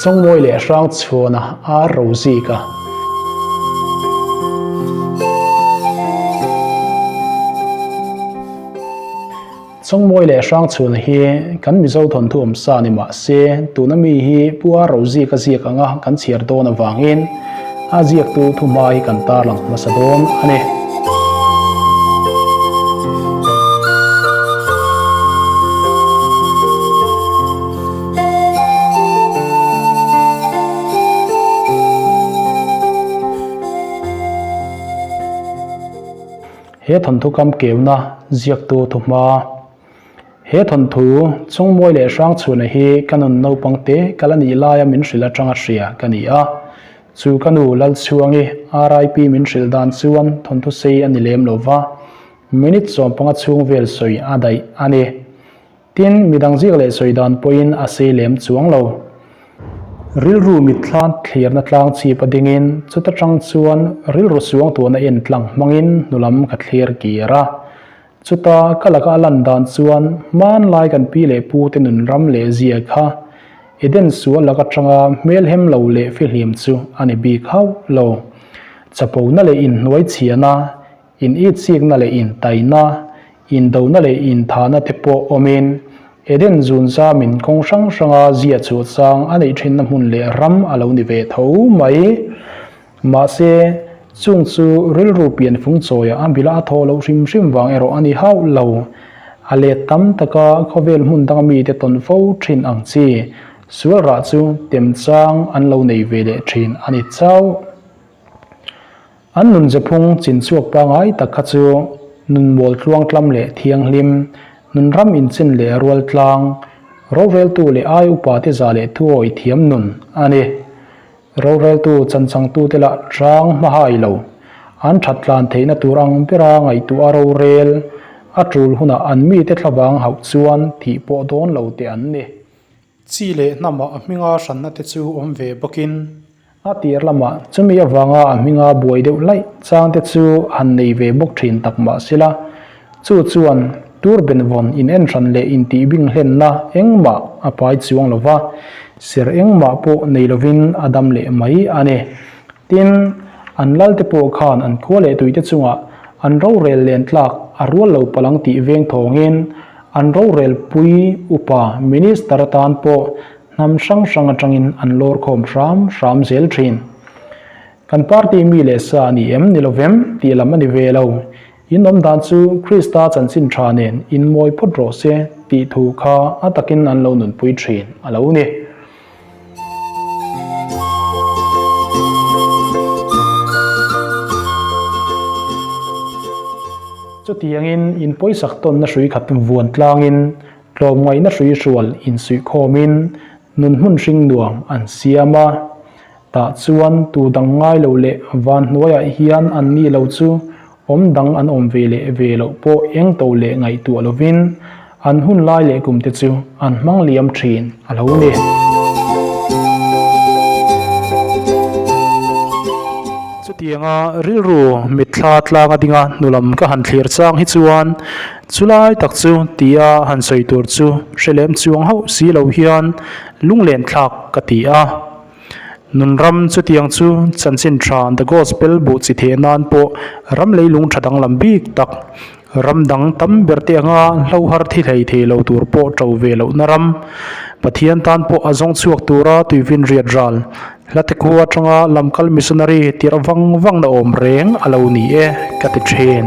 Chawngmawi leh Hrangchhuana ar ro zik a. Chawngmawi leh Hrangchhuana hi kan Mizo thawnthu awm sa ni mah se, tuna mi hi Pu Ar Rozika ziak anga kan chhiar dawn avangin a ziaktu thuhma hi kan tarlang hmasa dawn a ni. He thawnthu kam keuna ziaktu thuhma. He thawnthu Chungmawi leh Hrangchhuna hi ka nun naupang te ka la nih laia min hrilh atanga hria ka ni a. Chu ka nu Lalchhuangi RIP min hrilh dan chuan thawnthu sei a ni lem lo va, minute 15 chhung vel sawi a daih a ni. Tin, midang ziak leh sawi dan pawhin a sei lem chuang lo. Rilru mitthla thlirna tlang chip a dingin chuta tang chuan rilru suang tuahna en tlang hmangin hnulam ka thlir kir a. Chuta ka laka a lan dan chuan hmanlai kan pi leh pu te nun ram leh zia kha Eden sual lak atanga hmelhem lo leh fihlim chu a ni bik hauh lo. Chapona leh inhnuai chhiahna In itsikna leh intaina, indona leh inthahna te pawh awmin, Eden zunzamin kawng hrang hranga zia chhuah chang a neih thinna hmun leh ram a lo ni ve tho mai. Mahse, chung chu rilru pianfung chawia a bila a thawh loh hrim hrim vang erawh a ni hauh lo. A let tam taka khawvel hmun danga mite tawn fo thin ang chi, sual rah chu temchang an lo nei ve leh thin a ni chauh. An nun zephung chin chhuak pangai tak kha chu nun mual tluang tlam leh thianghlim, nun ram inchin leh rual tlang, roreltu leh ai upa te za leh thuawi thiam nun a ni. Roreltu chanchangtute lah hrang hma hai lo, an that tlan theihna tur ang bera ngaihtuah a rorel, a tul hunah an mite thlavang hauh chuan thih pawh dawn lo te an ni. Chi leh hnamah a hminga hranna te chu awm ve bawkin a tir lamah chumi avanga a hminga buai deuh laih chang te chu han nei ve bawk thin tak mah sela, chu chuan tur benvawn in en hran leh intih bing hlenna engmah a pai chuang lo va, ser engmah pawh nei lovin a dam leh mai a ni. Tin, an lal te pawh khan an khua leh tui te chungah an rorel len tlak a rual lo palang tih veng thawngin An rorel pui upa Minister atan pawh hnam hrang hrang atangin an lawr khawm hram hram zel thin. Kan party mi leh sa a ni em ni lovem tih lam a ni ve lo. In awm dan chu Krista chanchin tha nen in mawi phawt rawh se tih thu kha a takin an lo nunpui thin a lo ni. Chutiangin in pawisak tawnna hrui khat vuan tlangin tlawmngaihna hrui hrual insuihkhawmin nun hmun hring nuam an siam a. Tah chuan tu dang ngai lo leh van hnuaiah hian an ni lo chu awm dang an awm ve leh ve loh pawh eng to leh ngaihtuah lovin an hun lai leh kum te chu an hmang liam thin a lo ni. Chutianga rilru mitthla tlanga dinga hnulam ka han thlir chang hi chuan chulai tak chu tia han sawi tur chu hre lem chuang hauh si lo hian lunglen thlak ka ti a. Nunram chutiang chu chanchin tha The Gospel buh chi theh nan pawh ram leilung tha danglam bik tak, ram dang tam ber te anga hlohar thi hlei thei lo tur pawh to ve lohna ram, Pathian tan pawh a zawng chhuak tura tuivin riat ral, hlate khua atanga lamkal missionary tirh vang vang na awm reng a lo ni e ka ti thin.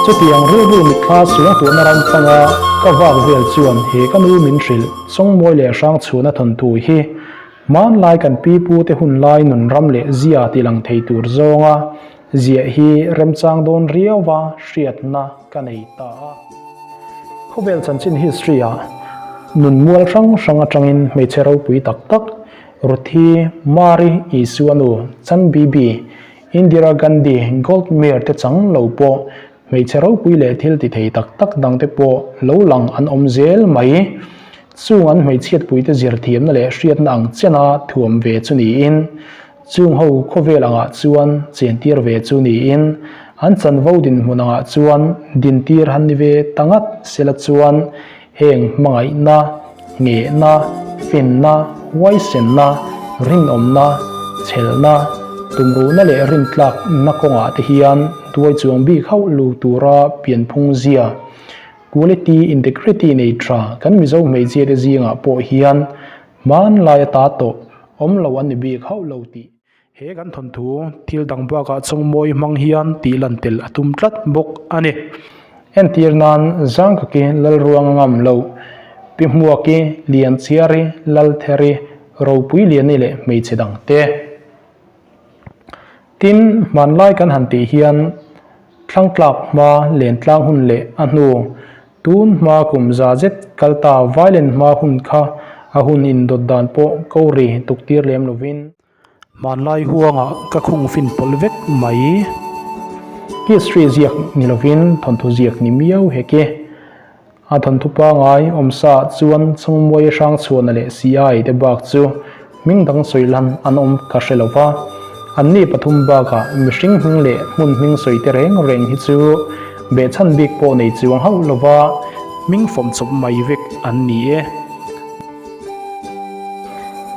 Chutiang rilru mitthla suang tuhna ram fanga ka vak vel chuan he ka nu min hrilh. Chawngmawi leh Hrangchhuna thawnthu hi hmanlai kan pi pu te hun lai nun ram leh zia ti lang thei tur zawnga ziah hi remchang dawn riauva hriatna ka nei ta a. Khawvel chanchin history ah nun mual hrang hrang atangin hmeichhe ropui tak tak Ruthi, Mari, Isua nu, Chan Bibi, Indira Gandhi, Gold Meir te chang lo pawh Hmeichhe ropui leh thil ti thei tak tak dangte pawh lo lang an awm zel mai. Chung an hmeichhiatpuite zirthiamna leh hriatna ang chena thuam ve chu niin, chung ho khawvel angah chuan chentir ve chu niin, an chanvo dinhmun angah chuan dintir han ni ve ta ngat sela chuan heng hmangaihna, Nghehna, finna, huaisenna, rinawmna, chhelna, tumruhna leh rintlakna kawngah te hian duai chuang bik hauh lo tura pianphung zia, quality integrity nei tha kan Mizo hmeichhia te zingah pawh hian hmanlai ata tawh awm lo an ni bik hauh lo tih He kan thawnthu thil dang bakah chawngmawi hmang hian tih lan tel a tum tlat bawk a ni. Entir nan Zangkaki Lalruanga ngam lo, Pi Hmuaki, Lianchiari, Laltheri, Ropui Liani leh hmeichhe dang te. Tin, hmanlai kan han tih hian Thlangtlak hma lentlang hun leh a hnu, tun hma kum za zet kalta vailen hma hun kha a hun indawt dan pawh ko ri tuktir lem lovin, Hmanlai huangah ka khung fin pawlh vek mai. History ziak ni lovin thawnthu ziak ni miau hek e. A thawnthu pangai awmsa ah chuan Chungmuai Hrangchhuana leh CI te bak chu hming dang sawi lan an awm ka hre lo va. Anni pathum bakah mihring hming leh hmun hming sawi te reng reng hi chu behchhan bik pawh nei chuang hauh lo va, hming fawm chawp mai vek an ni e.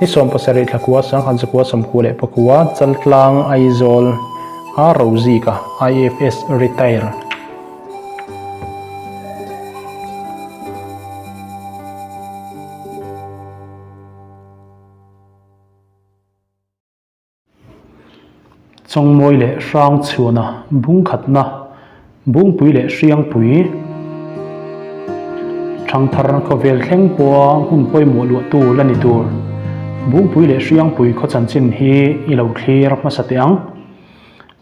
Ni 17 thlakua sangha zakua 99 Chaltlang Aizawl a Rozika IFS Retire. Chawngmawi leh Hrangchhuana bungkhatna, Bungpui leh Hriangpui, Thangthar khawvel thleng pawha hmun pawimawh luahtu la ni tur Bungpui leh Hriangpui khaw chanchin hi i lo thlir hmasa teh ang.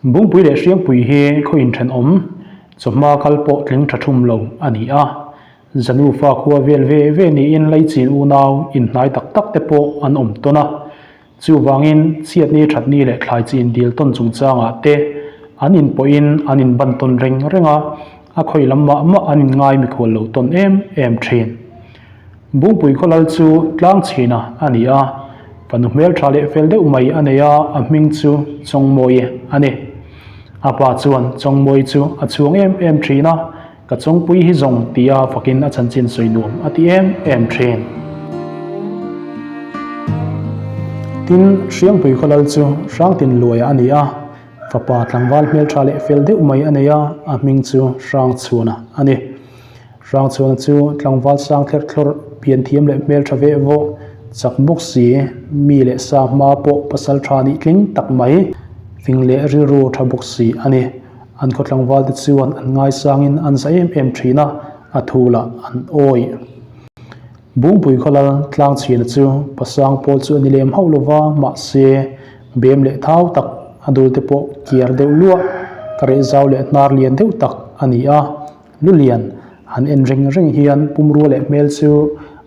Bungpui leh Hriangpui hi khaw inthenawm, chawhma kal pawh tling tha thum lo a ni a. Zanufa khua vel ve ve niin Leichin unau inhnai tak tak te pawh an awm tawn a. Chuvangin, chhiatni thatni leh thlai chi indil tawn chungchangah te an inpawhin an inban tawn reng reng a, a khawi lam mah mah an inngai mikhual lo tawn em em thin. Bungpui khawlal chu tlang chhina a ni a, fanu hmeltha leh fel deuh mai a nei a, a hming chu Chawngmawi a ni. A pa chuan Chawngmawi chu a chhuang em em thin a, Ka chawngpui hi zawng tia fakin a chanchin sawi nuam a ti em em thin. Tin, Hriangpui khawlal chu Hrangtin Luaia a ni a, fapa tlangval hmeltha leh fel deuh mai a nei a, a hming chu Hrangchhuana a ni. Hrangchhuana chu tlangval sang thler thlawrh, pianthiam leh hmeltha veh vawh, chak bawk si, mi leh sa hma pawh pasal tha nih tling tak mai, fing leh rilru tha bawk si a ni. An khaw tlangval te chuan an ngaisangin an za em em thin a, a thu lah an awih. Bungpui khawlal tlang chhina chu pasang pawl chu a ni lem hauh lova, mahse bem leh thau tak a dul te pawh kiar deuh luah, ka reh zau leh hnar lian deuh tak a ni a. Lu lian han en reng reng hian pumrua leh hmel chu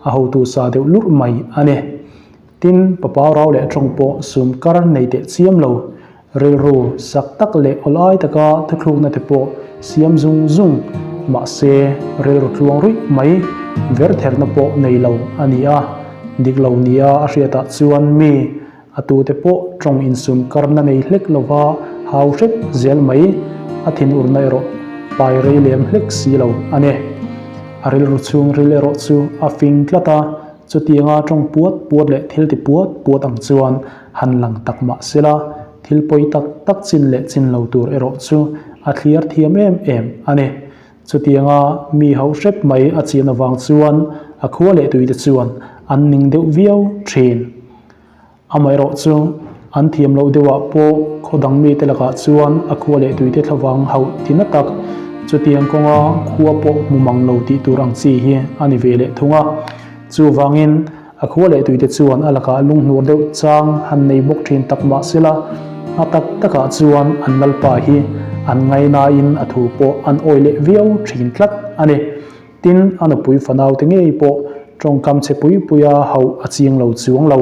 a hotu sa deuh lurh mai a ni. Tin, papa rau leh tawng pawh sum kar nei teh chiam lo, rilru sak tak leh awlai taka thuthlukna te pawh siam zung zung, mahse rilru tluang ruih mai vertherna pawh nei lo a ni a, dik lo nia a hriatah chuan mi a tute pawh tawng insum karna nei hlek lova hau hrep zel mai, a thinurna erawh pai rei lem hlek si lo a ni. A rilru chhungril erawh chu a fing tlat a. Chutianga tawng puat puat leh thil ti puat puat ang chuan han lang tak mah sela, thil pawi tak tak chin leh chin lo tur erawh chu a thliar thiam em em a ni. Chutianga mi hauh hrep mai a chian avang chuan a khua leh tuite chuan an ning deuh viau thin. Amaherawh chu, an thiam loh deuhah pawh khaw dang mite lakah chuan a khua leh tuite thlavang hauh ti na tak, chutiang kawnga khua pawh hmu mang lo tih tur ang chi hi a ni ve leh thung a. Chuvangin, a khua leh tuite chuan a lakah lunghnur deuh chang han nei bawk thin tak mah sela, a tak takah chuan an lalpa hi an ngainain a thu pawh an awi leh viau thin tlat a ni. Tin, a nupui fanaute ngei pawh tawngkam che pui puia hauh a chiang lo chuang lo.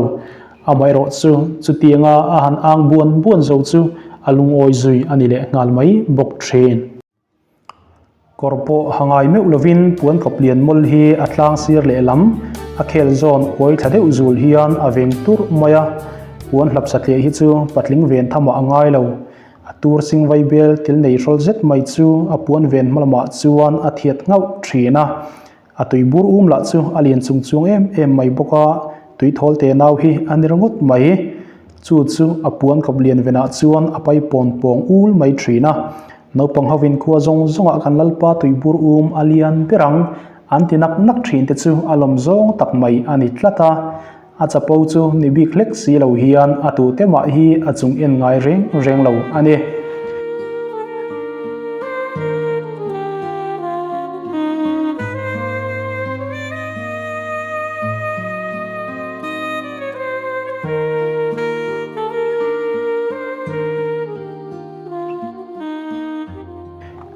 Amaherawh chu, chutianga a han ang buan buan zo chu a lungawi zui a ni leh nghal mai bawk thin. Kawr pawh ha ngai meuh lovin puan kawp lian mawl hi a tlang sir lehlam a khel zawn uai thla deuh zul hian a veng turh mai a, puan hlap satliah hi chu patling ven thamah a ngai lo. A tur sing vaibel til nei hrawl zet mai chu a puan ven hma lamah chuan a thiat nghauh thin a. A tui bur um lah chu a lian chung chuang em em mai bawk a, tui thawl te nau hi a ni ringawt mai. Chu chu a puan kawp lian venah chuan a pai pawn pawng ul mai thin a. Naupang hovin khua zawng zawngah kan Lalpa tui bur um a lian ber ang an ti nak nak thin te chu a lawm zawng tak mai a ni tlat a. A chapo chu ni bik hlek si lo hian a tute mah hi a chung en ngai reng reng lo a ni.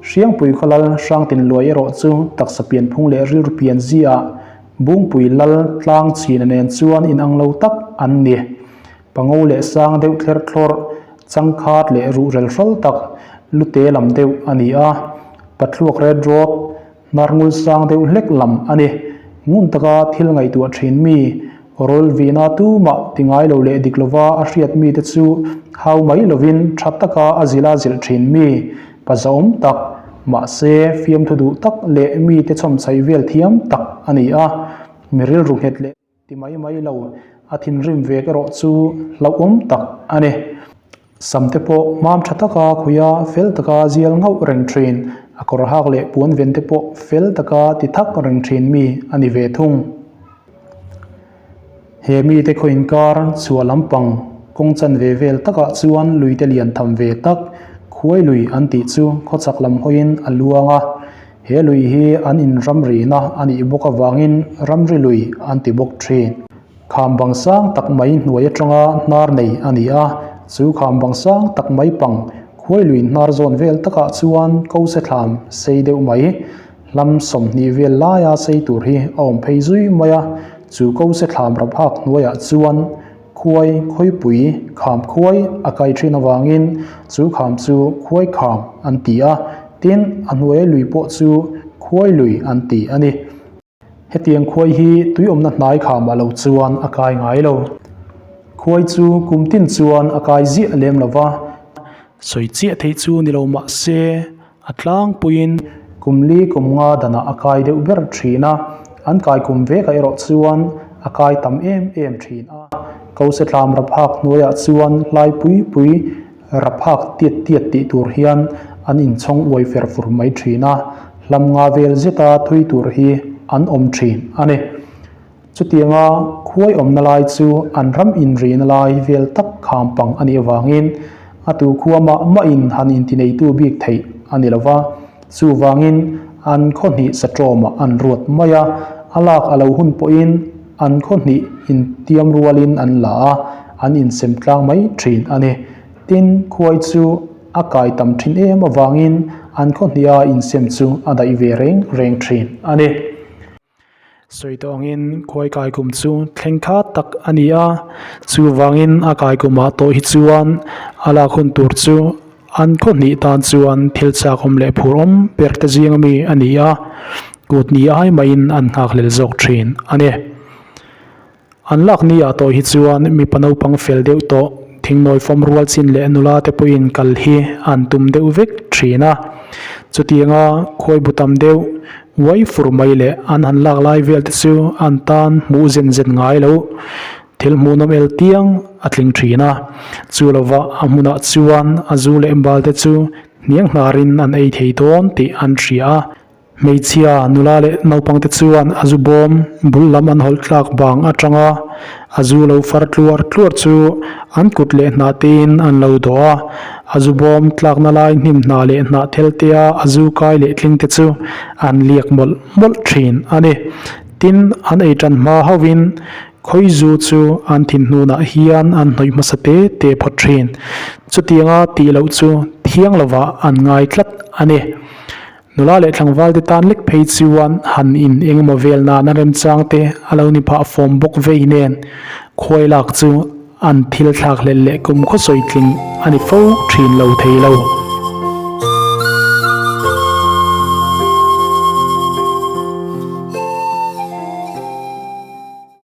Hriangpui khaw lal Hrangtin Luai erawh chu taksa pianphung leh rilru pian ziah Bungpui lal tlang chhina nen chuan inang lo tak an ni. Pango leh sang deuh thler thlawrh, changkhat leh ruhrel hrawl tak, lute lam deuh a ni a. Pathluak red rawt, hnarngul sang deuh hlek lam a ni. Ngun taka thil ngaihtuah thin mi, rawl vihna tumah ti ngai lo leh dik lova a hriat mite chu hau mai lovin tha taka a zila zilh thin mi, Pa zahawm tak, mahse fiamthu duh tak leh mite chhawmchhaih vel thiam tak a ni a, mi rilru nghet leh ti mai mai lo, a thinrim vek erawh chu hlauhawm tak a ni. Sam te pawh hmam tha taka khuia fel taka zial ngauh reng thin, a kawr hak leh puan ven te pawh fel taka ti thak reng thin mi a ni ve thung. He mite khaw inkar chhuah lampang kawng chan ve vel takah chuan luite lian tham ve tak khuai lui an tih chu khawchhak lam hawiin a luang a. He lui hi an in ramrina a nih bawk avangin ramri lui an ti bawk thin. Kham bang sang tak mai hnuai atanga hnar nei a ni a, chu kham bang sang tak mai pang khuai lui hnar zawn vel takah chuan ko se thlam sei deuh mai Hlam 20 vel laia sei tur hi a awm phei zui mai a, chu ko se thlam raphak hnuaiah chuan khuai khawipui kham khuai a kai thin avangin chu kham chu khuai kham an ti a, tin a hnuaia lui pawh chu khuai lui an ti a ni. Hetiang khuai hi tui awmna hnai khamah lo chuan a kai ngai lo. Khuai chu kum tin chuan a kai ziah lem lo va. Sawi chiah theih chu ni lo mah se A tlangpuiin kum li kum nga danah a kai deuh ber thin a, an kai kum vekah erawh chuan a kai tam em em thin a. Kause tlam raphak hnuaiah chuan hlai pui pui raphak tiat tiat tih tur hian an inchhawng uai fer fur mai thin a, hlam nga vel zeta thui tur hi an awm thin a ni. Chutianga khuai awmna lai chu an ram inrihna lai vel tak kham pang a nih avangin a tu khua mah mahin han intineitu bik theih a ni lo va. Chuvangin an khaw hnih satrawmah an ruat mai a, a lak a lo hun pawhin an khaw hnih intiam rualin an la a, an insem tlang mai thin a ni. Tin, khuai chu a kai tam thin em avangin an khaw hniha insem chu a daih ve reng reng thin a ni. Sawi tawh angin khuai kai kum chu thleng kha tak a ni a, chuvangin a kai kumah tawh hi chuan a lak hun tur chu an khaw hnih tan chuan thil chak awm leh phur awm ber te zing ami a ni a, kut ni ai mahin an nghakhlel zawk thin a ni. An lak ni ah tawh hi chuan mipa naupang fel deuh tawh thingnawi fawm rual chin leh nula te pawhin kal hi an tum deuh vek thin a. Chutianga khuai bu tam deuh uai fur mai leh an han lak lai vel te chu an tan hmuh zen zen ngai lo thil hmuhnawm el tiang a tling thin a. Chu lova a hmunah chuan a zu leh bal te chu hniang hnarin an ei thei dawn tih an hria a. Hmeichhia, nula leh naupangte chuan a zu bawm bul lam an hawlh tlak vang atanga a zu lo far tluar tluar chu an kut leh hnah tein an lo dawh a. A zu bawm tlakna lai hnim hnah leh hnah thel tea a zu kai leh tling te chu an liak mawlh mawlh thin a ni. Tin, an ei tan hma hauhin khawi zu chu an thin hnunah hian an hnawih hmasa te te phawt thin. Chutianga tih loh chu thiang lovah an ngai tlat a ni. Nula leh tlangval te tan lek phei chuan han in eng emaw vel nana remchang te a lo ni phah fawm bawk vei nen khuai lak chu an thil thlak hlelh leh kum khaw sawi tling a ni fo thin lo thei lo.